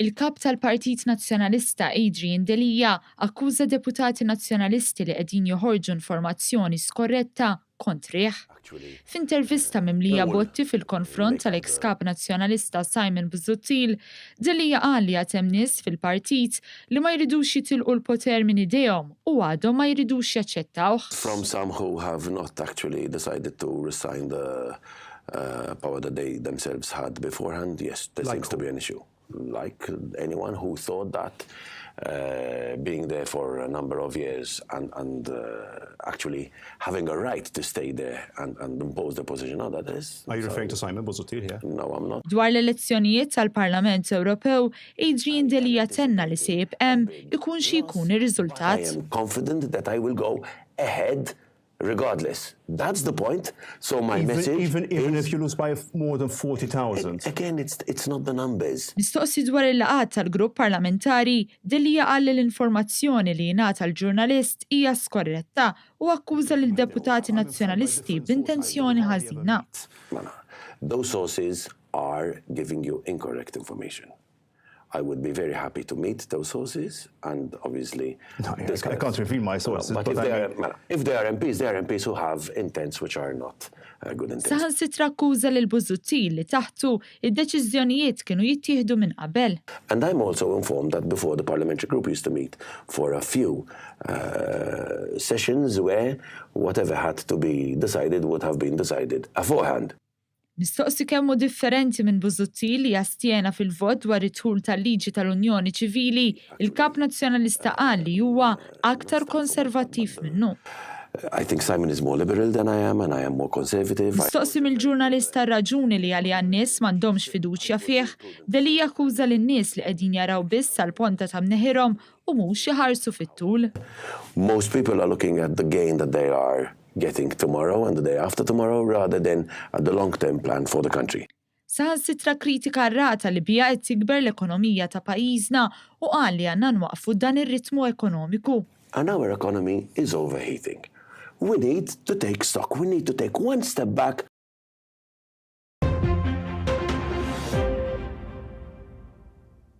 Il-kap tal-Partit Nazzjonalista Adrian Delia akkuża deputati Nazzjonalisti li qegħdin joħorġu informazzjoni skorretta kontrih. F'intervista mimlija botti fil-konfront tal-eks kap Nazzjonalista Simon Busuttil, Delia qal li għad hemm nies fil-partit li ma jridux jitilqu l-poter minn idejhom u għadhom ma jridux jaċċettawh. From some who have not actually decided to resign the power that they themselves had beforehand, yes, there seems to be an issue. Like anyone who thought that being there for a number of years and actually having a right to stay there and impose the position on that is. Are you referring to Simon Busuttil here? No, I'm not. Dwar l-elezzjonijiet tal-Parlament Ewropew, Adrian Delia tenna li se jibqa' hemm ikun xi jkun ir-riżultat. I am confident that I will go ahead regardless. That's the point. So my Even, message even is if you lose by more than 40,000. Again, it's not the numbers. Mistoqsi dwar il-laqgħat tal-grupp parlamentari, Delia qal li l-informazzjoni li jingħata l-ġurnalist hija skorretta u akkuża lil deputati nazzjonalisti b'intenzjoni ħażina. Mela, those sources are giving you incorrect information. I would be very happy to meet those sources and obviously No, I discuss. can't reveal my sources, No, but but if I they are, mean- mela, if they are MPs, they are MPs who have intents which are not good intents. Saħansitra akkuża lil Busuttil li taħtu id-deċiżjonijiet kienu jittieħdu minn qabel. And I'm also informed that before, the parliamentary group used to meet for a few sessions where whatever had to be decided would have been decided beforehand. Mistoqsi kemm hu differenti minn Busuttil li astjena fil-vot dwar id-dħul tal-liġi tal-Unjoni Ċivili, il-kap nazzjonalista qal li huwa aktar konservattiv minnu. I think Simon is more liberal than I am, and I am more conservative. Mistoqsi mill-ġurnalista raġuni li għalija n-nies m'għandhomx fiduċja fih, Delia akkuża lin-nies li qegħdin jaraw biss sal-ponta ta' mneħirhom u mhux iħarsu fit-tul. Most people are looking at the gain that they are getting tomorrow and the day after tomorrow rather than at the long-term plan for the country. Saħansitra kritika r-rata li bija qed tikber l-ekonomija ta' pajjiżna u qal li għandna nwaqfu dan ir-ritmu ekonomiku. And our economy is overheating. We need to take stock. We need to take one step back.